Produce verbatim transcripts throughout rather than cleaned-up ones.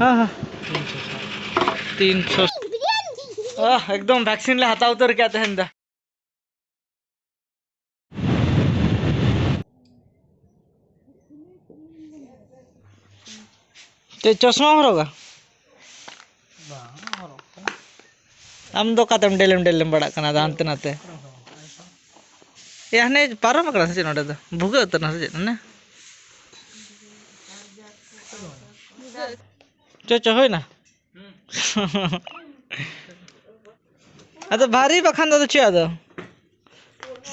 ᱦᱮᱸ, ᱦᱮᱸ᱾ ᱛᱤᱱᱥᱚ᱾ ᱟᱦ, ᱮᱠᱫᱚᱢ ᱵᱷᱮᱠᱥᱤᱱ ᱞᱮ ᱦᱟᱛᱟᱣ ᱩᱛᱟᱹᱨ ᱠᱮᱫ ᱛᱮᱦᱮᱧ ᱫᱚ᱾ ᱪᱮᱫ ᱪᱚᱥᱢᱟᱢ ᱦᱚᱨᱚᱜᱟ? ᱵᱟᱝ ᱦᱚᱨᱚᱜ ᱠᱟᱱᱟ᱾ ᱟᱢ ᱫᱚ ᱚᱠᱟᱛᱮᱢ ᱰᱮᱞᱮᱢ ᱰᱮᱞᱮᱢ ᱵᱟᱲᱟᱜ ᱠᱟᱱᱟ ᱟᱫᱚ ᱦᱟᱱᱛᱮ ᱱᱟᱛᱮ? ᱮ, ᱦᱟᱱᱮ ᱯᱟᱨᱚᱢ ᱟᱠᱟᱱᱟ ᱥᱮ ᱪᱮᱫ ᱱᱚᱸᱰᱮ ᱫᱚ? ᱵᱷᱩᱜᱟᱹᱜ ᱩᱛᱟᱹᱨ ᱱᱟ ᱥᱮ ᱪᱮᱫ ᱦᱟᱱᱮ? ᱪᱚ, ᱪᱚ, ᱦᱩᱭᱱᱟ? ᱟᱫᱚ ᱵᱷᱟᱨᱤ ᱵᱟᱠᱷᱟᱱ ᱫᱚ ᱟᱫᱚ ᱪᱮᱫ ᱟᱫᱚ?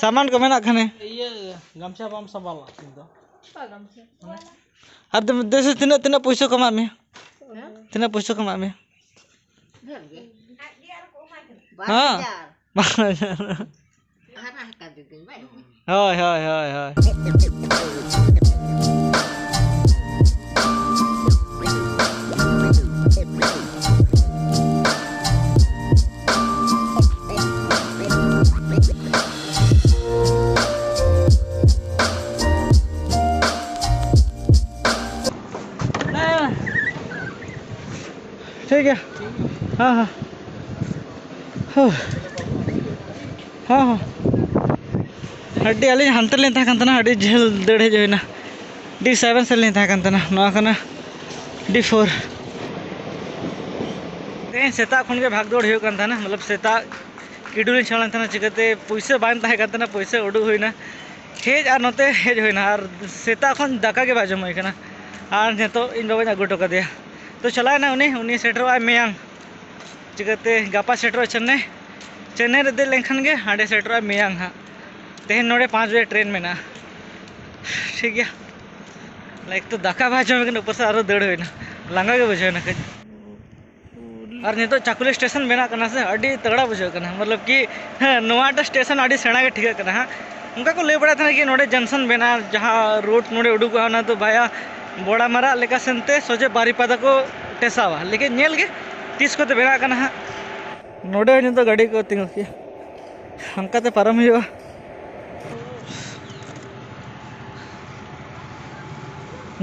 ᱥᱟᱢᱟᱱ ᱠᱚ ᱢᱮᱱᱟᱜ ᱠᱷᱟᱱᱮ᱾ ᱤᱭᱟᱹ, ᱜᱟᱢᱪᱷᱟ ᱵᱟᱢ ᱥᱟᱢᱵᱟᱞᱟ ᱤᱧ ᱫᱚ᱾ ᱟᱨ ᱫᱮ-, ᱫᱮᱥᱮ ᱛᱤᱱᱟᱹᱜ, ᱛᱤᱱᱟᱹᱜ ᱯᱩᱭᱥᱟᱹ ᱠᱚ ᱮᱢᱟᱜ ᱢᱮᱭᱟ? ᱛᱤᱱᱟᱹᱜ ᱯᱩᱭᱥᱟᱹ ᱠᱚ ᱮᱢᱟᱜ ᱢᱮᱭᱟ? ᱰᱷᱮᱨ ᱜᱮ᱾ ᱵᱟᱨ ᱦᱮᱸ᱾ ᱦᱟᱡᱟᱨ᱾ ᱵᱟᱨ ᱦᱟᱡᱟᱨ᱾ ᱵᱷᱟᱲᱟ ᱦᱟᱛᱟᱣ ᱫᱤᱫᱟᱹᱧ ᱵᱟᱭ ᱮᱢᱟ᱾ ᱦᱳᱭ, ᱦᱳᱭ, ᱦᱳᱭ, ᱦᱳᱭ᱾ ᱴᱷᱤᱠ ᱜᱮᱭᱟ᱾ ᱦᱮᱸ, ᱦᱮᱸ᱾ ᱦᱩᱸ᱾ ᱦᱮᱸ, ᱦᱮᱸ᱾ ᱟᱹᱰᱤ ᱟᱹᱞᱤᱧ ᱦᱟᱱᱛᱮ ᱨᱮᱞᱤᱧ ᱛᱟᱦᱮᱸ ᱠᱟᱱ ᱛᱟᱦᱮᱱᱟ, ᱟᱹᱰᱤ ᱡᱷᱟᱹᱞ ᱫᱟᱹᱲ ᱦᱮᱡ ᱦᱩᱭᱱᱟ᱾ ᱰᱤ ᱥᱮᱵᱷᱮᱱ ᱥᱮᱫ ᱞᱤᱧ ᱛᱟᱦᱮᱸ ᱠᱟᱱ ᱛᱟᱦᱮᱱᱟ, ᱱᱚᱣᱟ ᱠᱟᱱᱟ ᱰᱤ ᱯᱷᱳᱨ᱾ ᱛᱮᱦᱮᱧ ᱥᱮᱛᱟᱜ ᱠᱷᱚᱱ ᱜᱮ ᱵᱷᱟᱜᱽ ᱫᱚᱲ ᱦᱩᱭᱩᱜ ᱠᱟᱱ ᱛᱟᱦᱮᱱᱟ, ᱢᱚᱛᱞᱚᱵ ᱥᱮᱛᱟᱜ ᱠᱤᱰᱩ ᱞᱤᱧ ᱪᱷᱟᱲᱟᱣ ᱞᱮᱱ ᱛᱟᱦᱮᱱᱟ, ᱪᱤᱠᱟᱹᱛᱮ ᱯᱩᱭᱥᱟᱹ ᱵᱟᱝ ᱛᱟᱦᱮᱸ ᱠᱟᱱ ᱛᱟᱦᱮᱱᱟ, ᱯᱩᱭᱥᱟᱹ ᱩᱰᱩᱠ ᱦᱩᱭᱱᱟ᱾ ᱦᱮᱡ ᱟᱨ ᱱᱚᱛᱮ ᱦᱮᱡ ᱦᱩᱭᱱᱟ, ᱟᱨ ᱥᱮᱛᱟᱜ ᱠᱷᱚᱱ ᱫᱟᱠᱟ ᱜᱮ ᱵᱟᱭ ᱡᱚᱢ ᱦᱩᱭ ᱠᱟᱱᱟ᱾ ᱟᱨ ᱱᱤᱛᱚᱜ ᱤᱧ ᱵᱟᱵᱟᱧ ᱟᱹᱜᱩ ᱦᱚᱴᱚ ᱠᱟᱫᱮᱭᱟ, ᱛᱚ ᱪᱟᱞᱟᱣᱮᱱᱟ ᱩᱱᱤ, ᱩᱱᱤ ᱥᱮᱴᱮᱨᱚᱜᱼᱟᱭ ᱢᱮᱭᱟᱝ᱾ ᱪᱤᱠᱟᱹᱛᱮ ᱜᱟᱯᱟ ᱥᱮᱴᱮᱨᱚᱜᱼᱟ ᱪᱮᱱᱱᱟᱭ, ᱪᱮᱱᱱᱟᱭ ᱨᱮ ᱫᱮᱡ ᱞᱮᱱᱠᱷᱟᱱ ᱜᱮ ᱦᱟᱸᱰᱮ ᱥᱮᱴᱮᱨᱚᱜᱼᱟ ᱢᱮᱭᱟᱝ ᱦᱟᱸᱜ᱾ ᱛᱮᱦᱮᱧ ᱱᱚᱰᱮ ᱯᱟᱸᱪ ᱵᱟᱡᱮ ᱴᱨᱮᱱ ᱢᱮᱱᱟᱜᱼᱟ᱾ ᱴᱷᱤᱠ ᱜᱮᱭᱟ, ᱮᱠ ᱛᱚ ᱫᱟᱠᱟ ᱵᱟᱭ ᱡᱚᱢ ᱠᱟᱱᱟ, ᱩᱯᱚᱨ ᱥᱮ ᱟᱨᱚ ᱫᱟᱹᱲ ᱦᱩᱭᱱᱟ, ᱞᱟᱸᱜᱟ ᱜᱮ ᱵᱩᱡᱷᱟᱹᱣ ᱮᱱᱟ ᱠᱟᱹᱡ᱾ ᱟᱨ ᱱᱤᱛᱚᱜ ᱪᱟᱠᱩᱞᱤ ᱥᱴᱮᱥᱚᱱ ᱵᱮᱱᱟᱜ ᱠᱟᱱᱟ ᱥᱮ, ᱟᱹᱰᱤ ᱛᱟᱜᱲᱟ ᱵᱩᱡᱷᱟᱹᱜ ᱠᱟᱱᱟ, ᱢᱚᱛᱞᱚᱵ ᱠᱤ, ᱦᱮᱸ, ᱱᱚᱣᱟᱴᱟᱜ ᱥᱴᱮᱥᱚᱱ ᱟᱹᱰᱤ ᱥᱮᱬᱟ ᱜᱮ ᱴᱷᱤᱠᱟᱹᱜ ᱠᱟᱱᱟ ᱦᱟᱸᱜ᱾ ᱚᱱᱠᱟ ᱠᱚ ᱞᱟᱹᱭ ᱵᱟᱲᱟᱭ ᱛᱟᱦᱮᱱᱟ ᱠᱤ ᱱᱚᱰᱮ ᱡᱚᱱᱥᱚᱱ ᱵᱮᱱᱟᱜᱼᱟ, ᱡᱟᱦᱟᱸ ᱨᱳᱰ ᱱᱚᱰᱮ ᱩᱰᱩᱠᱚᱜᱼᱟ, ᱚᱱᱟ ᱫᱚ ᱵᱷᱟᱭᱟ ᱵᱚᱲᱟᱢᱟᱨᱟ ᱞᱮᱠᱟ ᱥᱮᱱᱛᱮ ᱥᱚᱡᱷᱮ ᱵᱟᱨᱤᱯᱟᱫᱟ ᱠᱚ ᱴᱮᱥᱟᱣᱟ, ᱞᱮᱠᱤᱱ ᱧᱮᱞ ᱜᱮ ᱛᱤᱥ ᱠᱚᱛᱮ ᱵᱮᱱᱟᱜ ᱠᱟᱱᱟ ᱦᱟᱸᱜ᱾ ᱱᱚᱰᱮ ᱦᱚᱸ ᱱᱤᱛᱚᱜ ᱜᱟᱹᱰᱤ ᱠᱚ ᱛᱤᱸᱜᱩ ᱠᱮᱭᱟ, ᱦᱟᱱᱠᱟᱛᱮ ᱯᱟᱨᱚᱢ ᱦᱩᱭᱩᱜᱼᱟ᱾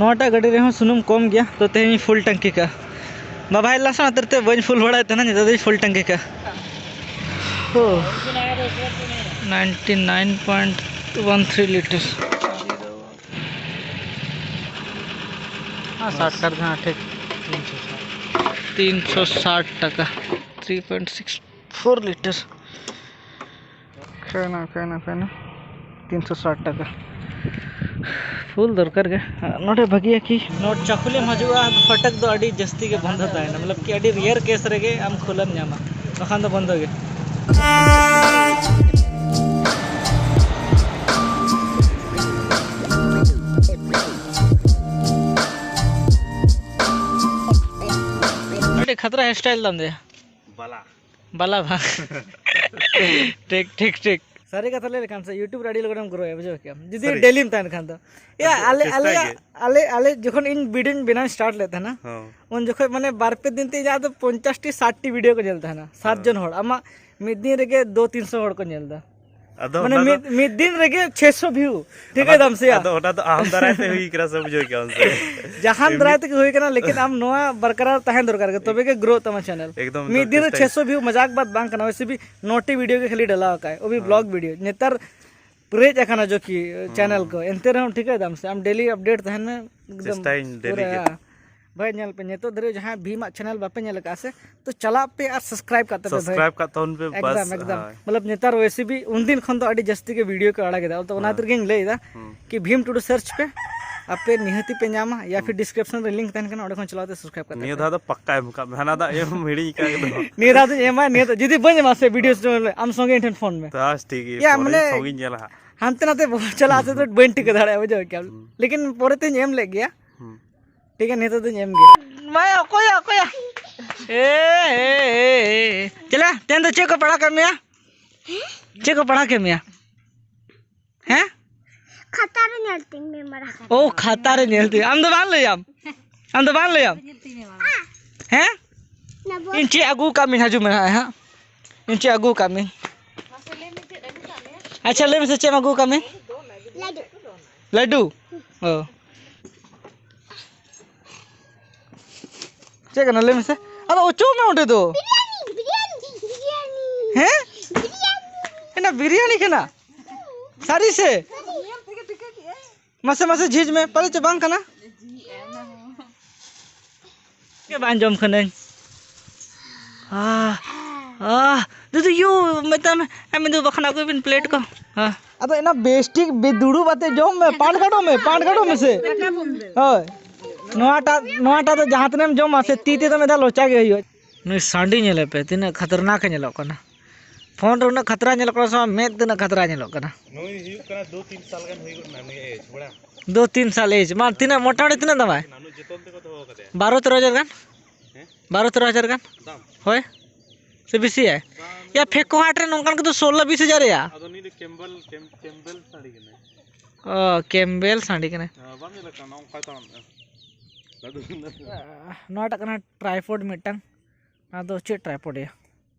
ᱱᱚᱣᱟᱴᱟᱜ ᱜᱟᱹᱰᱤ ᱨᱮᱦᱚᱸ ᱥᱩᱱᱩᱢ ᱠᱚᱢ ᱜᱮᱭᱟ, ᱛᱚ ᱛᱮᱦᱮᱧ ᱯᱷᱩᱞ ᱴᱟᱝᱠᱤ ᱠᱟᱜᱼᱟ᱾ ᱵᱟᱵᱟ ᱦᱮᱡ ᱞᱮᱱ ᱥᱮ ᱚᱱᱟ ᱛᱤᱨ ᱛᱮ ᱵᱟᱹᱧ ᱯᱷᱩᱞ ᱵᱟᱲᱟᱭ ᱛᱟᱦᱮᱱᱟ, ᱱᱤᱛᱚᱜ ᱫᱚᱧ ᱯᱷᱩᱞ ᱴᱟᱝᱠᱤ ᱠᱟᱜᱼᱟ᱾ ᱦᱳ᱾ Ninety nine point one three litre. ᱦᱮᱸ, ᱥᱟᱴ ᱠᱟᱨ ᱫᱚ ᱦᱟᱸᱜ ᱴᱷᱤᱠ᱾ ᱛᱤᱱᱥᱚ ᱥᱟᱴ ᱴᱟᱠᱟ᱾ Three point six four litre. ᱠᱷᱟᱭᱱᱟ, ᱠᱷᱟᱭᱱᱟ, ᱠᱷᱟᱭᱱᱟ᱾ ᱛᱤᱱᱥᱚ ᱥᱟᱴ ᱴᱟᱠᱟ᱾ ᱯᱷᱩᱞ ᱫᱚᱨᱠᱟᱨ ᱜᱮ᱾ ᱱᱚᱰᱮ ᱵᱷᱟᱹᱜᱤᱭᱟ ᱠᱤ? ᱱᱚᱰᱮ ᱪᱟᱠᱩᱞᱤᱢ ᱦᱤᱡᱩᱜᱼᱟ, ᱯᱷᱟᱴᱟᱠ ᱫᱚ ᱟᱹᱰᱤ ᱡᱟᱹᱥᱛᱤ ᱜᱮ ᱵᱚᱱᱫᱚ ᱛᱟᱦᱮᱱᱟ, ᱢᱚᱛᱞᱚᱵ ᱠᱤ ᱟᱹᱰᱤ ᱨᱮᱭᱟᱨ ᱠᱮᱥ ᱨᱮᱜᱮ ᱟᱢ ᱠᱷᱩᱞᱟᱹᱢ ᱧᱟᱢᱟ, ᱵᱟᱠᱷᱟᱱ ᱫᱚ ᱵᱚᱱᱫᱚ ᱜᱮ᱾ ᱟᱹᱰᱤ ᱠᱷᱟᱛᱨᱟ ᱦᱮᱭᱟᱨ ᱥᱴᱟᱭᱤᱞ ᱛᱟᱢ ᱫᱚᱭᱟ᱾ ᱵᱟᱞᱟ᱾ ᱵᱟᱞᱟ ᱵᱟᱝ᱾ ᱴᱷᱤᱠ, ᱴᱷᱤᱠ, ᱴᱷᱤᱠ᱾ ᱥᱟᱹᱨᱤ ᱠᱟᱛᱷᱟ ᱞᱟᱹᱭ ᱞᱮᱠᱷᱟᱱ ᱥᱮ, YouTube ᱨᱮ ᱟᱹᱰᱤ ᱞᱚᱜᱚᱱᱮᱢ ᱜᱨᱳᱭᱟ, ᱵᱩᱡᱷᱟᱹᱣ ᱠᱮᱜᱼᱟᱢ, ᱡᱩᱫᱤ ᱥᱟᱹᱨᱤ᱾ ᱰᱮᱞᱤᱢ ᱛᱟᱦᱮᱱ ᱠᱷᱟᱱ ᱫᱚ᱾ ᱭᱟ, ᱪᱮᱥᱴᱟ-, ᱟᱞᱮ, ᱪᱮᱥᱴᱟᱭ ᱟᱞᱮᱭᱟᱜ, ᱜᱮ᱾ ᱟᱞᱮ, ᱟᱞᱮ ᱡᱚᱠᱷᱚᱱ ᱤᱧ ᱵᱷᱤᱰᱤᱭᱳᱧ ᱵᱮᱱᱟᱣ ᱥᱴᱟᱨᱴ ᱞᱮᱫ ᱛᱟᱦᱮᱱᱟ, ᱦᱚᱸ᱾ ᱩᱱ ᱡᱚᱠᱷᱚᱡ ᱢᱟᱱᱮ ᱵᱟᱨ ᱯᱮ ᱫᱤᱱ ᱛᱮ ᱤᱧᱟᱹᱜ ᱫᱚ ᱯᱚᱧᱪᱟᱥ ᱴᱤ ᱥᱟᱴ ᱴᱤ ᱵᱷᱤᱰᱤᱭᱳ ᱠᱚ ᱧᱮᱞ ᱛᱟᱦᱮᱱᱟ, ᱥᱟᱛ ᱦᱮᱸ᱾ ᱡᱚᱱ ᱦᱚᱲ᱾ ᱟᱢᱟᱜ ᱢᱤᱫ ᱫᱤᱱ ᱨᱮᱜᱮ ᱫᱩ ᱛᱤᱱᱥᱚ ᱦᱚᱲ ᱠᱚ ᱧᱮᱞ ᱮᱫᱟ᱾ ᱟᱫᱚ ᱢᱟᱱᱮ ᱚᱱᱟ ᱫᱚ ᱢᱤᱫ, ᱢᱤᱫ ᱫᱤᱱ ᱨᱮᱜᱮ ᱪᱷᱮᱥᱚ ᱵᱷᱤᱭᱩ᱾ ᱴᱷᱤᱠ ᱚᱱᱟ ᱜᱮ ᱫᱚ, ᱫᱟᱢ ᱥᱮ ᱭᱟ? ᱟᱫᱚ ᱚᱱᱟ ᱫᱚ ᱟᱢ ᱫᱟᱨᱟᱭ ᱛᱮ ᱦᱩᱭ ᱠᱟᱱᱟ ᱥᱮ, ᱵᱩᱡᱷᱟᱹᱣ ᱠᱮᱜᱼᱟᱢ ᱥᱮ? ᱡᱟᱦᱟᱱ ᱮᱢᱱᱤ ᱫᱟᱨᱟᱭ ᱛᱮᱜᱮ ᱦᱩᱭ ᱠᱟᱱᱟ, ᱞᱮᱠᱤᱱ ᱟᱢ ᱱᱚᱣᱟ ᱵᱟᱨᱠᱟᱨᱟᱨ ᱛᱟᱦᱮᱸ ᱫᱚᱨᱠᱟᱨ ᱜᱮ, ᱛᱚᱵᱮ ᱜᱮ ᱜᱨᱳ ᱛᱟᱢᱟ ᱪᱮᱱᱮᱞ᱾ ᱮᱠᱫᱚᱢ, ᱢᱤᱫ ᱮᱠᱫᱚᱢ, ᱫᱤᱱ ᱨᱮ ᱪᱮᱥᱴᱟᱭ ᱪᱷᱮᱥᱚ ᱵᱷᱤᱭᱩ ᱢᱟᱡᱟᱠ ᱵᱟᱫ ᱵᱟᱝ ᱠᱟᱱᱟ, ᱣᱮᱥᱮ ᱵᱷᱤ ᱱᱚᱴᱤ ᱵᱷᱤᱰᱤᱭᱳ ᱜᱮ ᱠᱷᱟᱹᱞᱤ ᱰᱟᱞᱟᱣ ᱟᱠᱟᱫ, ᱚᱵᱷᱤ ᱦᱮᱸ᱾ Blog video. ᱱᱮᱛᱟᱨ ᱯᱮᱨᱮᱡ ᱟᱠᱟᱱᱟ ᱡᱚᱠᱤ ᱦᱩᱸ᱾ ᱪᱮᱱᱮᱞ ᱠᱚ, ᱮᱱᱛᱮ ᱨᱮᱦᱚᱸ ᱴᱷᱤᱠᱟᱹᱭ ᱫᱟᱢ ᱥᱮ, ᱟᱢ ᱰᱮᱞᱤ ᱟᱯᱰᱮᱴ ᱛᱟᱦᱮᱱ ᱢᱮ, ᱮᱠᱫᱚᱢ ᱪᱮᱥᱴᱟᱭᱟᱹᱧ ᱰᱮᱞᱤ ᱯᱩᱨᱟᱹ, ᱜᱮ᱾ ᱦᱮᱸ᱾ ᱵᱷᱟᱭ ᱧᱮᱞ ᱯᱮ, ᱱᱤᱛᱚᱜ ᱫᱷᱟᱹᱨᱤᱡ ᱡᱟᱦᱟᱸᱭ ᱵᱷᱤᱢᱟᱜ ᱪᱮᱱᱮᱞ ᱵᱟᱯᱮ ᱧᱮᱞ ᱟᱠᱟᱫᱼᱟ ᱥᱮ, ᱛᱚ ᱪᱟᱞᱟᱜ ᱯᱮ ᱟᱨ ᱥᱟᱵᱥᱠᱨᱟᱭᱤᱵ ᱠᱟᱜ ᱛᱟᱯᱮ ᱵᱷᱟᱭ᱾ ᱥᱟᱵᱥᱠᱨᱟᱭᱤᱵ ᱠᱟᱜ ᱛᱟᱵᱚᱱ ᱯᱮ, ᱮᱠᱫᱚᱢ, ᱵᱟᱥ, ᱮᱠᱫᱚᱢ᱾ ᱦᱳᱭ᱾ ᱢᱚᱛᱞᱚᱵ ᱱᱮᱛᱟᱨ ᱣᱮᱥᱮ ᱵᱷᱤ ᱩᱱᱫᱤᱱ ᱠᱷᱚᱱ ᱫᱚ ᱟᱹᱰᱤ ᱡᱟᱹᱥᱛᱤ ᱜᱮ ᱵᱷᱤᱰᱤᱭᱳ ᱠᱚ ᱟᱲᱟᱜ ᱮᱫᱟ, ᱛᱚ ᱚᱱᱟ ᱦᱮᱸ᱾ ᱠᱷᱟᱹᱛᱤᱨ ᱜᱤᱧ ᱞᱟᱹᱭ ᱮᱫᱟ ᱦᱩᱸ᱾ ᱠᱤ ᱵᱷᱤᱢ ᱴᱩᱰᱩ ᱥᱟᱨᱪ ᱯᱮ, ᱟᱯᱮ ᱱᱤᱦᱟᱹᱛᱤ ᱯᱮ ᱧᱟᱢᱟ, ᱭᱟ ᱯᱷᱤᱨ ᱦᱩᱸ᱾ ᱰᱤᱥᱠᱨᱤᱯᱥᱚᱱ ᱨᱮ ᱞᱤᱝᱠ ᱛᱟᱦᱮᱱ ᱠᱟᱱᱟ, ᱚᱸᱰᱮ ᱠᱷᱚᱱ ᱪᱟᱞᱟᱣ ᱠᱟᱛᱮ ᱥᱟᱵᱥᱠᱨᱟᱭᱤᱵ ᱠᱟᱜ ᱱᱤᱭᱟᱹ ᱛᱟᱯᱮ᱾ ᱫᱷᱟᱣ ᱫᱚ ᱯᱟᱠᱠᱟ ᱮᱢ ᱠᱟᱜ ᱢᱮ, ᱦᱟᱱᱟ ᱫᱟᱜ ᱮᱢ ᱦᱤᱲᱤᱧ ᱠᱟᱜ ᱫᱚ᱾ ᱱᱤᱭᱟᱹ ᱫᱷᱟᱣ ᱫᱚᱧ ᱮᱢᱟ, ᱱᱤᱭᱟᱹ ᱫᱷᱟᱣ ᱡᱩᱫᱤ ᱵᱟᱹᱧ ᱮᱢᱟ ᱥᱮ ᱵᱷᱤᱰᱤᱭᱳ ᱥᱴᱳᱨ ᱨᱮ, ᱟᱢ ᱥᱚᱸᱜᱮ ᱤᱧ ᱴᱷᱮᱱ ᱯᱷᱳᱱ ᱢᱮ᱾ ᱛᱚ ᱦᱟᱸᱥ ᱴᱷᱤᱠ ᱜᱮᱭᱟ, ᱭᱟ, ᱯᱚᱨᱮ ᱢᱟᱱᱮ ᱥᱚᱸᱜᱮᱧ ᱧᱮᱞᱟ ᱦᱟᱸᱜ᱾ ᱦᱟᱱᱛᱮ ᱱᱟᱛᱮ ᱵᱚᱦᱚᱜ ᱪᱟᱞᱟᱜᱼᱟ ᱥᱮ, ᱛᱚ ᱵᱟᱹᱧ ᱴᱷᱤᱠᱟᱹ ᱫᱟᱲᱮᱭᱟᱜᱼᱟ, ᱵᱩᱡᱷᱟᱹᱣ ᱠᱮᱜᱼᱟᱢ᱾ ᱦᱩᱸ᱾ ᱞᱮᱠᱤᱱ ᱯᱚᱨᱮ ᱛᱮᱧ ᱮᱢ ᱞᱮᱫ ᱜᱮᱭᱟ᱾ ᱦᱩᱸ᱾ ᱴᱷᱤᱠ ᱜᱮᱭᱟ, ᱱᱤᱛᱚᱜ ᱫᱚᱧ ᱮᱢ ᱜᱮᱭᱟ᱾ ᱢᱟᱭᱟ, ᱚᱠᱚᱭᱟ, ᱚᱠᱚᱭᱟ? ᱮ, ᱮ, ᱮ, ᱮ᱾ ᱪᱮᱞᱟ, ᱛᱮᱦᱮᱧ ᱫᱚ ᱪᱮᱫ ᱠᱚ ᱯᱟᱲᱦᱟᱣ ᱠᱮᱫ ᱢᱮᱭᱟ? ᱪᱮᱫ ᱠᱚ ᱯᱟᱲᱦᱟᱣ ᱠᱮᱫ ᱢᱮᱭᱟ? ᱦᱮᱸ? ᱠᱷᱟᱛᱟ ᱨᱮ ᱧᱮᱞ ᱛᱤᱧ ᱢᱮ, ᱢᱟᱨᱟ ᱠᱟᱛᱮ᱾ ᱳ, ᱠᱷᱟᱛᱟ ᱨᱮ ᱧᱮᱞ ᱛᱤᱧ᱾ ᱟᱢ ᱫᱚ ᱵᱟᱝ ᱞᱟᱹᱭᱟᱢ? ᱟᱢ ᱫᱚ ᱵᱟᱝ ᱞᱟᱹᱭᱟᱢ? ᱦᱮᱸ? ᱱᱟ ᱵᱚ- ᱤᱧ ᱪᱮᱫ ᱟᱹᱜᱩ ᱠᱟᱜ ᱢᱤᱧ, ᱦᱤᱡᱩᱜ ᱢᱮ ᱦᱟᱸᱜ, ᱦᱮᱸ? ᱤᱧ ᱪᱮᱫ ᱟᱹᱜᱩ ᱠᱟᱜ ᱢᱤᱧ? ᱟᱪᱪᱷᱟ, ᱞᱟᱹᱭ ᱢᱮᱥᱮ, ᱪᱮᱫ ᱮᱢ ᱟᱹᱜᱩ ᱠᱟᱜ ᱢᱮ? ᱞᱟᱹᱰᱩ᱾ ᱞᱟᱹᱰᱩ? ᱚ᱾ ᱪᱮᱫ ᱠᱟᱱᱟ ᱞᱟᱹᱭ ᱢᱮᱥᱮ? ᱟᱫᱚ ᱚᱪᱚᱜ ᱢᱮ ᱚᱸᱰᱮ ᱫᱚ᱾ ᱦᱮᱸ? ᱮᱱᱟ ᱵᱤᱨᱭᱟᱱᱤ ᱠᱟᱱᱟ? ᱥᱟᱹᱨᱤ ᱥᱮ? ᱢᱟᱥᱮ ᱢᱟᱥᱮ ᱡᱷᱤᱡ ᱢᱮ, ᱯᱟᱞᱮ ᱪᱚ ᱵᱟᱝ ᱠᱟᱱᱟ᱾ ᱜᱮ ᱵᱟᱝ ᱡᱚᱢ ᱠᱟᱹᱱᱟᱹᱧ᱾ ᱟᱦ, ᱟᱦ, ᱫᱩᱫᱩ ᱭᱩ, ᱢᱮᱛᱟᱢ, ᱮᱢ ᱫᱩ ᱵᱟᱠᱷᱟᱱ ᱟᱹᱜᱩᱭ ᱵᱤᱱ ᱯᱞᱮᱴ ᱠᱚ᱾ ᱦᱮᱸ᱾ ᱟᱫᱚ ᱮᱱᱟ ᱵᱮᱥ ᱴᱷᱤᱠ ᱵᱮ-, ᱫᱩᱲᱩᱵ ᱟᱛᱮ ᱡᱚᱢ ᱢᱮ, ᱯᱟᱱ ᱠᱟᱴᱚᱜ ᱢᱮ, ᱯᱟᱱ ᱠᱟᱴᱚᱜ ᱢᱮ ᱥᱮ᱾ ᱦᱳᱭ᱾ ᱱᱚᱣᱟᱴᱟᱜ, ᱱᱚᱣᱟᱴᱟᱜ ᱫᱚ ᱡᱟᱦᱟᱸ ᱛᱤᱱᱟᱹᱜ ᱮᱢ ᱡᱚᱢᱟ ᱥᱮ, ᱛᱤ ᱛᱮᱫᱚ ᱢᱤᱫ ᱫᱷᱟᱣ ᱞᱚᱪᱟ ᱜᱮ ᱦᱩᱭᱩᱜᱼᱟ᱾ ᱱᱩᱭ ᱥᱟᱺᱰᱤ ᱧᱮᱞᱮ ᱯᱮ, ᱛᱤᱱᱟᱹᱜ ᱠᱷᱟᱛᱟᱨᱱᱟᱠ ᱮ ᱧᱮᱞᱚᱜ ᱠᱟᱱᱟ᱾ ᱯᱷᱳᱱ ᱨᱮ ᱩᱱᱟᱹᱜ ᱠᱷᱟᱛᱨᱟ ᱧᱮᱞᱚᱜ ᱠᱟᱱᱟ ᱥᱮ ᱵᱟᱝ? ᱢᱮᱫ ᱛᱤᱱᱟᱹᱜ ᱠᱷᱟᱛᱨᱟ ᱧᱮᱞᱚᱜ ᱠᱟᱱᱟ᱾ ᱱᱩᱭ ᱦᱩᱭᱩᱜ ᱠᱟᱱᱟ ᱫᱩ ᱛᱤᱱ ᱥᱟᱞ ᱜᱟᱱ ᱦᱩᱭ ᱜᱚᱫ ᱮᱱᱟ ᱱᱩᱭ ᱮᱡᱽ, ᱵᱟᱲᱟ᱾ ᱫᱩ ᱛᱤᱱ ᱥᱟᱞ ᱮᱡᱽ᱾ ᱢᱟ, ᱛᱤᱱᱟᱹᱜ ᱢᱚᱴᱟᱢᱩᱴᱤ ᱛᱤᱱᱟᱹᱜ ᱫᱟᱢᱟᱭ? ᱱᱟᱱᱩ ᱡᱚᱛᱚᱱ ᱛᱮᱠᱚ ᱫᱚᱦᱚ ᱠᱟᱫᱮᱭᱟ᱾ ᱵᱟᱨᱚ ᱛᱮᱨᱚ ᱦᱟᱡᱟᱨ ᱜᱟᱱ? ᱦᱮᱸ? ᱵᱟᱨᱚ ᱛᱮᱨᱚ ᱦᱟᱡᱟᱨ ᱜᱟᱱ? ᱫᱟᱢ? ᱦᱳᱭ᱾ ᱥᱮ ᱵᱮᱥᱤᱭᱟᱭ? ᱵᱟᱝ᱾ ᱭᱟ, ᱯᱷᱮᱠᱚ ᱦᱟᱴ ᱨᱮ ᱱᱚᱝᱠᱟᱱ ᱠᱚᱫᱚ ᱥᱳᱞᱞᱳ ᱵᱤᱥ ᱦᱟᱡᱟᱨ ᱭᱟ᱾ ᱟᱫᱚ ᱱᱩᱭ ᱫᱚ ᱠᱮᱢᱵᱮᱞ, ᱠᱮᱢ-, ᱠᱮᱢᱵᱮᱞ ᱥᱟᱹᱲᱤ ᱠᱟᱱᱟᱭ᱾ ᱚ, ᱠᱮᱢᱵᱮᱞ ᱥᱟᱺᱰᱤ ᱠᱟᱱᱟᱭ᱾ ᱦᱮᱸ, ᱵᱟᱢ ᱧᱮᱞ ᱠᱟᱱᱟ? ᱚᱱᱠᱟᱭ ᱛᱟᱲᱟᱢ ᱮᱫᱟ᱾ ᱫᱟᱫᱩ᱾ ᱱᱚᱣᱟᱴᱟᱜ ᱠᱟᱱᱟ ᱴᱨᱟᱭᱯᱚᱰ ᱢᱤᱫᱴᱟᱝ᱾ ᱚᱱᱟ ᱫᱚ ᱪᱮᱫ ᱴᱨᱟᱭᱯᱚᱰ ᱭᱟ?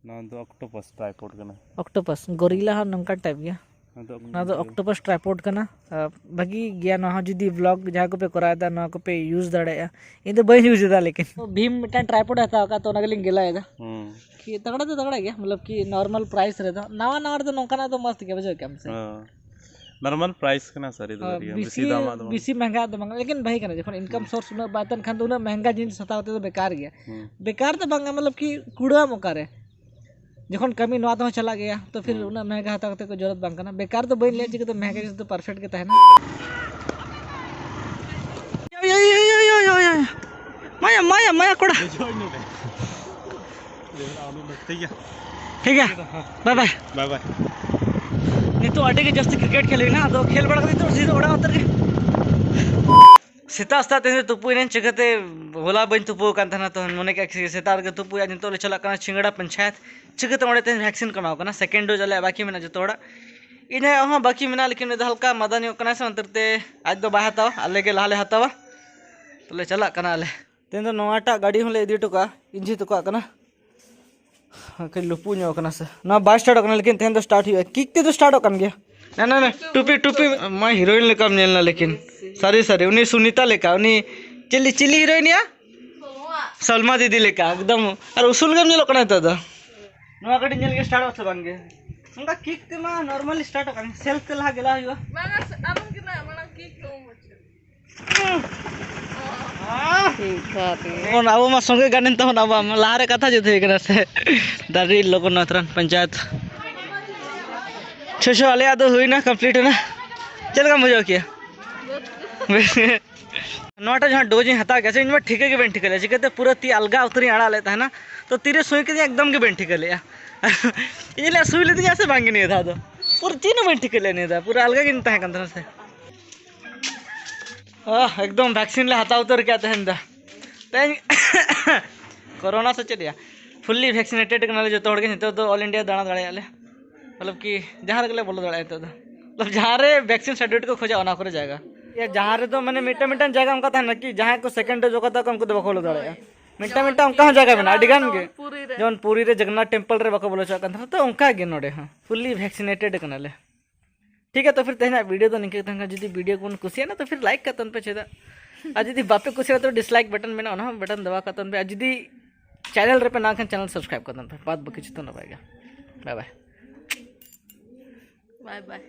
ᱱᱚᱣᱟ ᱫᱚ ᱚᱠᱴᱳᱯᱟᱥ ᱴᱨᱟᱭᱯᱚᱰ ᱠᱟᱱᱟ᱾ ᱚᱠᱴᱳᱯᱟᱥ, ᱜᱚᱨᱤᱞᱟ ᱦᱚᱸ ᱱᱚᱝᱠᱟᱱ ᱴᱟᱭᱤᱯ ᱜᱮᱭᱟ᱾ ᱱᱚᱣᱟ ᱫᱚ ᱚᱱᱟ ᱫᱚ ᱚᱠᱴᱳᱯᱟᱥ ᱴᱨᱟᱭᱯᱚᱰ ᱠᱟᱱᱟ᱾ ᱟᱨ ᱵᱷᱟᱹᱜᱤ ᱜᱮᱭᱟ, ᱱᱚᱣᱟ ᱦᱚᱸ ᱡᱩᱫᱤ ᱵᱞᱚᱜ ᱡᱟᱦᱟᱸ ᱠᱚᱯᱮ ᱠᱚᱨᱟᱣ ᱮᱫᱟ, ᱱᱚᱣᱟ ᱠᱚᱯᱮ ᱤᱭᱩᱡᱽ ᱫᱟᱲᱮᱭᱟᱜᱼᱟ᱾ ᱤᱧ ᱫᱚ ᱵᱟᱹᱧ ᱤᱭᱩᱡᱽ ᱮᱫᱟ, ᱞᱮᱠᱤᱱ ᱵᱷᱤᱢ ᱢᱤᱫᱴᱟᱝ ᱴᱨᱟᱭᱯᱚᱰ ᱮ ᱦᱟᱛᱟᱣ ᱟᱠᱟᱫ, ᱛᱚ ᱚᱱᱟ ᱜᱮᱞᱤᱧ ᱜᱮᱞᱟᱭ ᱮᱫᱟ᱾ ᱦᱩᱸ᱾ ᱠᱤ ᱛᱟᱜᱲᱟ ᱫᱚ ᱛᱟᱜᱲᱟ ᱜᱮᱭᱟ, ᱢᱚᱛᱞᱚᱵ ᱠᱤ ᱱᱚᱨᱢᱟᱞ ᱯᱨᱟᱭᱤᱥ ᱨᱮᱫᱚ, ᱱᱟᱣᱟ ᱱᱟᱣᱟ ᱨᱮᱫᱚ ᱱᱚᱝᱠᱟᱱᱟᱜ ᱫᱚ ᱢᱚᱥᱛ ᱜᱮ, ᱵᱩᱡᱷᱟᱹᱣ ᱠᱮᱜᱼᱟᱢ ᱥᱮ? ᱦᱮᱸ᱾ ᱱᱚᱨᱢᱟᱞ ᱯᱨᱟᱭᱤᱥ ᱠᱟᱱᱟ ᱥᱟᱹᱨᱤ ᱫᱚ, ᱦᱮᱸ, ᱟᱹᱰᱤ ᱵᱮᱥᱤ ᱵᱮᱥᱤ, ᱫᱟᱢᱟᱜ ᱫᱚ ᱵᱟᱝ᱾ ᱵᱮᱥᱤ ᱢᱮᱦᱝᱜᱟ ᱫᱚ ᱵᱟᱝ, ᱞᱮᱠᱤᱱ ᱵᱷᱟᱹᱜᱤ ᱠᱟᱱᱟ᱾ ᱡᱚᱠᱷᱚᱱ ᱤᱱᱠᱟᱢ ᱦᱩᱸ᱾ ᱥᱳᱨᱥ ᱩᱱᱟᱹᱜ ᱵᱟᱭ ᱛᱟᱦᱮᱱ ᱠᱷᱟᱱ ᱫᱚ ᱩᱱᱟᱹᱜ ᱢᱮᱦᱝᱜᱟ ᱡᱤᱱᱤᱥ ᱦᱟᱛᱟᱣ ᱠᱟᱛᱮ ᱫᱚ ᱵᱮᱠᱟᱨ ᱜᱮᱭᱟ᱾ ᱦᱩᱸ᱾ ᱵᱮᱠᱟᱨ ᱫᱚ ᱵᱟᱝ, ᱢᱚᱛᱞᱚᱵ ᱠᱤ ᱠᱩᱲᱟᱹᱣᱟᱢ ᱚᱠᱟᱨᱮ? ᱡᱚᱠᱷᱚᱱ ᱠᱟᱹᱢᱤ ᱱᱚᱣᱟ ᱛᱮᱦᱚᱸ ᱪᱟᱞᱟᱜ ᱜᱮᱭᱟ, ᱛᱚ ᱯᱷᱤᱨ ᱦᱩᱸ᱾ ᱩᱱᱟᱹᱜ ᱢᱮᱦᱝᱜᱟ ᱦᱟᱛᱟᱣ ᱠᱟᱛᱮ ᱠᱚ ᱡᱚᱨᱩᱨᱟᱛ ᱵᱟᱝ ᱠᱟᱱᱟ᱾ ᱵᱮᱠᱟᱨ ᱫᱚ ᱵᱟᱹᱧ ᱞᱟᱹᱭᱟ, ᱪᱤᱠᱟᱹᱛᱮ ᱢᱮᱦᱝᱜᱟ ᱡᱤᱱᱤᱥ ᱫᱚ ᱯᱟᱨᱯᱷᱮᱠᱴ ᱜᱮ ᱛᱟᱦᱮᱱᱟ᱾ ᱢᱟᱭᱟ, ᱢᱟᱭᱟ, ᱢᱟᱭᱟ ᱠᱚᱲᱟ᱾ ᱴᱷᱤᱠ ᱜᱮᱭᱟ᱾ ᱵᱟᱭ ᱵᱟᱭ᱾ ᱵᱟᱭ ᱵᱟᱭ᱾ ᱱᱤᱛᱚᱜ ᱟᱹᱰᱤ ᱜᱮ ᱡᱟᱹᱥᱛᱤ ᱠᱨᱤᱠᱮᱴ ᱠᱷᱮᱞ ᱦᱩᱭᱱᱟ, ᱟᱫᱚ ᱠᱷᱮᱞ ᱵᱟᱲᱟ ᱠᱟᱛᱮ ᱱᱤᱛᱚᱜ ᱥᱤᱫᱷᱟᱹ ᱚᱲᱟᱜ ᱩᱛᱟᱹᱨ ᱜᱮ᱾ ᱥᱮᱛᱟᱜ ᱥᱮᱛᱟᱜ ᱛᱮᱦᱮᱧ ᱫᱚ ᱛᱩᱯᱩᱭᱮᱱᱟᱹᱧ, ᱪᱤᱠᱟᱹᱛᱮ ᱦᱚᱞᱟ ᱵᱟᱹᱧ ᱛᱩᱯᱩ ᱟᱠᱟᱱ ᱛᱟᱦᱮᱱᱟ, ᱛᱚ ᱢᱚᱱᱮ ᱠᱮᱫ ᱥᱮᱛᱟᱜ ᱨᱮᱜᱮ ᱛᱩᱯᱩᱭᱟ᱾ ᱱᱤᱛᱚᱜ ᱞᱮ ᱪᱟᱞᱟᱜ ᱠᱟᱱᱟ ᱪᱷᱤᱝᱲᱟ ᱯᱚᱧᱪᱟᱭᱮᱛ, ᱪᱤᱠᱟᱹᱛᱮ ᱚᱸᱰᱮ ᱛᱮᱦᱮᱧ ᱵᱷᱮᱠᱥᱤᱱ ᱠᱚ ᱮᱢᱟ ᱠᱚ ᱠᱟᱱᱟ, ᱥᱮᱠᱮᱱᱰ ᱰᱳᱡᱽ ᱟᱞᱮᱭᱟᱜ ᱵᱟᱹᱠᱤ ᱢᱮᱱᱟᱜᱼᱟ ᱡᱚᱛᱚ ᱦᱚᱲᱟᱜ᱾ ᱤᱧ ᱟᱭᱳ ᱦᱚᱸ ᱵᱟᱹᱠᱤ ᱢᱮᱱᱟᱜᱼᱟ, ᱞᱮᱠᱤᱱ ᱩᱱᱤ ᱫᱚ ᱦᱟᱞᱠᱟ ᱢᱟᱫᱟ ᱧᱚᱜ ᱠᱟᱱᱟᱭ ᱥᱮ, ᱚᱱᱛᱮ ᱛᱮ ᱟᱡ ᱫᱚ ᱵᱟᱭ ᱦᱟᱛᱟᱣᱟ, ᱟᱞᱮ ᱜᱮ ᱞᱟᱦᱟ ᱞᱮ ᱦᱟᱛᱟᱣᱟ᱾ ᱛᱚᱞᱮ ᱪᱟᱞᱟᱜ ᱠᱟᱱᱟ ᱟᱞᱮ᱾ ᱛᱮᱦᱮᱧ ᱫᱚ ᱱᱚᱣᱟᱴᱟᱜ ᱜᱟᱹᱰᱤ ᱦᱚᱸᱞᱮ ᱤᱫᱤ ᱦᱚᱴᱚ ᱠᱟᱜᱼᱟ, ᱤᱧ ᱡᱷᱤ ᱛᱟᱠᱚᱣᱟᱜ ᱠᱟᱱᱟ᱾ ᱠᱟᱹᱡ ᱞᱩᱯᱩᱜ ᱧᱚᱜ ᱠᱟᱱᱟ ᱥᱮ, ᱱᱚᱣᱟ ᱵᱟᱭ ᱥᱴᱟᱨᱴᱚᱜ ᱠᱟᱱᱟ, ᱞᱮᱠᱤᱱ ᱛᱮᱦᱮᱧ ᱫᱚ ᱥᱴᱟᱨᱴ ᱦᱩᱭᱩᱜᱼᱟ, ᱠᱤᱠ ᱛᱮᱫᱚ ᱥᱴᱟᱨᱴᱚᱜ ᱠᱟᱱ ᱜᱮᱭᱟ᱾ ᱱᱟ, ᱱᱟ, ᱱᱟ, ᱴᱩᱯᱤ, ᱴᱩᱯᱤ, ᱢᱟ ᱦᱤᱨᱳᱭᱤᱱ ᱞᱮᱠᱟᱢ ᱧᱮᱞ ᱮᱱᱟ, ᱞᱮᱠᱤᱱ ᱥᱟᱹᱨᱤ, ᱥᱟᱹᱨᱤ, ᱩᱱᱤ ᱥᱩᱱᱤᱛᱟ ᱞᱮᱠᱟ, ᱩᱱᱤ ᱪᱤᱞᱤ, ᱪᱤᱞᱤ ᱦᱤᱨᱳᱭᱤᱱ ᱭᱟ? ᱥᱚᱞᱢᱟ ᱫᱤᱫᱤ ᱞᱮᱠᱟ ᱮᱠᱫᱚᱢ᱾ ᱟᱨ ᱩᱥᱩᱞ ᱜᱮᱢ ᱧᱮᱞᱚᱜ ᱠᱟᱱᱟ ᱱᱤᱛᱚᱜ ᱫᱚ᱾ ᱱᱚᱣᱟ ᱠᱟᱹᱴᱤᱡ ᱧᱮᱞ ᱜᱮ ᱥᱴᱟᱨᱴᱚᱜᱼᱟ ᱥᱮ ᱵᱟᱝ ᱜᱮ? ᱱᱚᱝᱠᱟ ᱠᱤᱠ ᱛᱮᱢᱟ ᱱᱚᱨᱢᱟᱞᱤ ᱥᱴᱟᱨᱴᱚᱜ ᱠᱟᱱ, ᱥᱮᱞᱯ ᱛᱮ ᱞᱟᱦᱟ ᱜᱮ ᱞᱟᱦᱟ ᱦᱩᱭᱩᱜᱼᱟ᱾ ᱵᱟᱝᱟ, ᱥᱮ ᱟᱞᱚᱢ ᱜᱮᱫᱟ, ᱢᱟᱲᱟᱝ ᱠᱤᱠ ᱫᱚ ᱢᱩᱪᱟᱹᱫ᱾ ᱴᱷᱤᱠ ᱜᱮᱭᱟ᱾ ᱡᱮᱢᱚᱱ ᱟᱵᱚ ᱢᱟ ᱥᱚᱸᱜᱮ ᱜᱟᱱ ᱮᱱ ᱛᱟᱵᱚᱱ, ᱟᱵᱚᱣᱟᱜ ᱢᱟ ᱞᱟᱦᱟᱨᱮ ᱠᱟᱛᱷᱟ ᱡᱩᱛ ᱦᱩᱭ ᱠᱟᱱᱟ ᱥᱮ᱾ ᱫᱟᱨᱮ ᱞᱚᱜᱚᱱ ᱱᱚᱛᱨᱟᱱ ᱯᱚᱧᱪᱟᱭᱮᱛ᱾ ᱪᱷᱚ ᱪᱷᱚ ᱟᱞᱮᱭᱟᱜ ᱫᱚ ᱦᱩᱭᱱᱟ, ᱠᱚᱢᱯᱞᱤᱴ ᱮᱱᱟ᱾ ᱪᱮᱫ ᱞᱮᱠᱟᱢ ᱵᱩᱡᱷᱟᱹᱣ ᱠᱮᱭᱟ? ᱵᱮᱥ ᱜᱮ᱾ ᱱᱚᱣᱟᱴᱟᱜ ᱡᱟᱦᱟᱸ ᱰᱳᱡᱽ ᱤᱧ ᱦᱟᱛᱟᱣ ᱠᱮᱫᱟ ᱥᱮ, ᱤᱧ ᱢᱟ ᱴᱷᱤᱠᱟᱹ ᱜᱮ ᱵᱟᱹᱧ ᱴᱷᱤᱠᱟᱹ ᱞᱮᱫᱟ, ᱪᱤᱠᱟᱹᱛᱮ ᱯᱩᱨᱟᱹ ᱛᱤ ᱟᱞᱜᱟ ᱩᱛᱟᱹᱨᱤᱧ ᱟᱲᱟᱜ ᱞᱮᱫ ᱛᱟᱦᱮᱱᱟ᱾ ᱛᱚ ᱛᱤᱨᱮ ᱥᱩᱭ ᱠᱤᱫᱤᱧᱟ ᱮᱠᱫᱚᱢ ᱜᱮ ᱵᱟᱹᱧ ᱴᱷᱤᱠᱟᱹ ᱞᱮᱫᱼᱟ᱾ ᱤᱧ ᱞᱟᱹᱭᱟ ᱥᱩᱭ ᱞᱤᱫᱤᱧᱟ ᱥᱮ ᱵᱟᱝ ᱜᱮ ᱱᱤᱭᱟᱹ ᱫᱷᱟᱣ ᱫᱚ, ᱯᱩᱨᱟᱹ ᱪᱮᱫ ᱦᱚᱸ ᱵᱟᱹᱧ ᱴᱷᱤᱠᱟᱹ ᱞᱮᱫᱼᱟ ᱱᱤᱭᱟᱹ ᱫᱷᱟᱣ, ᱯᱩᱨᱟᱹ ᱟᱞᱜᱟ ᱜᱤᱧ ᱛᱟᱦᱮᱸ ᱠᱟᱱ ᱛᱟᱦᱮᱱᱟ ᱥᱮ᱾ ᱟᱦ, ᱮᱠᱫᱚᱢ ᱵᱷᱮᱠᱥᱤᱱ ᱞᱮ ᱦᱟᱛᱟᱣ ᱩᱛᱟᱹᱨ ᱠᱮᱫᱼᱟ ᱛᱮᱦᱮᱧ ᱫᱚ᱾ ᱛᱮᱦᱮᱧ ᱠᱳᱨᱳᱱᱟ ᱥᱮ ᱪᱮᱫ ᱭᱟ, ᱯᱷᱩᱞᱞᱤ ᱵᱷᱮᱠᱥᱤᱱᱮᱴᱮᱰ ᱠᱟᱱᱟᱞᱮ ᱡᱚᱛᱚ ᱦᱚᱲ ᱜᱮ᱾ ᱱᱤᱛᱚᱜ ᱫᱚ ᱚᱞ ᱤᱱᱰᱤᱭᱟ ᱫᱟᱬᱟ ᱫᱟᱲᱮᱭᱟᱜᱼᱟ ᱞᱮ᱾ ᱢᱚᱛᱞᱚᱵ ᱠᱤ ᱡᱟᱦᱟᱸ ᱨᱮᱜᱮ ᱞᱮ ᱵᱚᱞᱚ ᱫᱟᱲᱮᱭᱟᱜᱼᱟ ᱱᱤᱛᱚᱜ ᱫᱚ᱾ ᱢᱚᱛᱞᱚᱵ ᱡᱟᱦᱟᱸ ᱨᱮ ᱵᱷᱮᱠᱥᱤᱱ ᱥᱟᱨᱴᱤᱯᱷᱤᱠᱮᱴ ᱠᱚ ᱠᱷᱚᱡᱟ ᱚᱱᱟ ᱠᱚᱨᱮ ᱡᱟᱭᱜᱟ᱾ ᱭᱟ, ᱡᱟᱦᱟᱸ ᱨᱮᱫᱚ ᱢᱟᱱᱮ ᱢᱤᱫᱴᱟᱝ ᱢᱤᱫᱴᱟᱝ ᱡᱟᱭᱜᱟ ᱚᱱᱠᱟ ᱛᱟᱦᱮᱱᱟ ᱠᱤ ᱡᱟᱦᱟᱸᱭ ᱠᱚ ᱥᱮᱠᱮᱱᱰ ᱰᱳᱡᱽ ᱟᱠᱟᱫᱟ ᱠᱚ ᱩᱱᱠᱩ ᱫᱚ ᱵᱟᱠᱚ ᱵᱚᱞᱚ ᱫᱟᱲᱮᱭᱟᱜᱼᱟ᱾ ᱢᱤᱫᱴᱟᱝ ᱢᱤᱫᱴᱟᱝ ᱚᱱᱠᱟ ᱦᱚᱸ ᱡᱟᱭᱜᱟ ᱢᱮᱱᱟᱜᱼᱟ ᱟᱹᱰᱤ ᱜᱟᱱ ᱜᱮ᱾ ᱯᱩᱨᱤ ᱨᱮ᱾ ᱡᱮᱢᱚᱱ ᱯᱩᱨᱤ ᱨᱮ ᱡᱚᱜᱚᱱᱱᱟᱛᱷ ᱴᱮᱢᱯᱚᱞ ᱨᱮ ᱵᱟᱠᱚ ᱵᱚᱞᱚ ᱦᱚᱪᱚᱣᱟᱜ ᱠᱟᱱ ᱛᱟᱦᱮᱱᱟ, ᱛᱚ ᱚᱱᱠᱟ ᱜᱮ ᱱᱚᱰᱮ ᱦᱚᱸ ᱯᱷᱩᱞᱞᱤ ᱵᱷᱮᱠᱥᱤᱱᱮᱴᱮᱰ ᱠᱟᱱᱟᱞᱮ᱾ ᱴᱷᱤᱠ ᱜᱮᱭᱟ, ᱛᱚ ᱯᱷᱤᱨ ᱛᱮᱦᱮᱧᱟᱜ ᱵᱷᱤᱰᱤᱭᱳ ᱫᱚ ᱱᱤᱝᱠᱟᱹ ᱜᱮ ᱛᱟᱦᱮᱱ ᱠᱟᱱᱟ᱾ ᱡᱩᱫᱤ ᱵᱷᱤᱰᱤᱭᱳ ᱠᱚᱵᱚᱱ ᱠᱩᱥᱤᱭᱟᱜᱼᱟ ᱛᱚ ᱯᱷᱤᱨ ᱞᱟᱭᱤᱠ ᱠᱟᱜ ᱛᱟᱵᱚᱱ ᱯᱮ, ᱪᱮᱫᱟᱜ? ᱟᱨ ᱡᱩᱫᱤ ᱵᱟᱯᱮ ᱠᱩᱥᱤᱭᱟᱜᱼᱟ ᱛᱚ ᱰᱤᱥᱞᱟᱭᱤᱠ ᱵᱟᱴᱚᱱ ᱢᱮᱱᱟᱜᱼᱟ, ᱚᱱᱟ ᱦᱚᱸ ᱵᱟᱴᱚᱱ ᱫᱟᱵᱟᱣ ᱠᱟᱜ ᱛᱟᱵᱚᱱ ᱯᱮ᱾ ᱟᱨ ᱡᱩᱫᱤ ᱪᱮᱱᱮᱞ ᱨᱮᱯᱮ ᱱᱟᱣᱟ ᱠᱷᱟᱱ ᱪᱮᱱᱮᱞ ᱥᱟᱵᱥᱠᱨᱟᱭᱤᱵ ᱠᱟᱜ ᱛᱟᱵᱚᱱ ᱯᱮ᱾ ᱵᱟᱫ ᱵᱟᱹᱠᱤ ᱡᱚᱛᱚ ᱱᱟᱯᱟᱭ ᱜᱮ᱾ ᱵᱟᱭ ᱵᱟᱭ᱾ ᱵᱟᱭ ᱵᱟᱭ᱾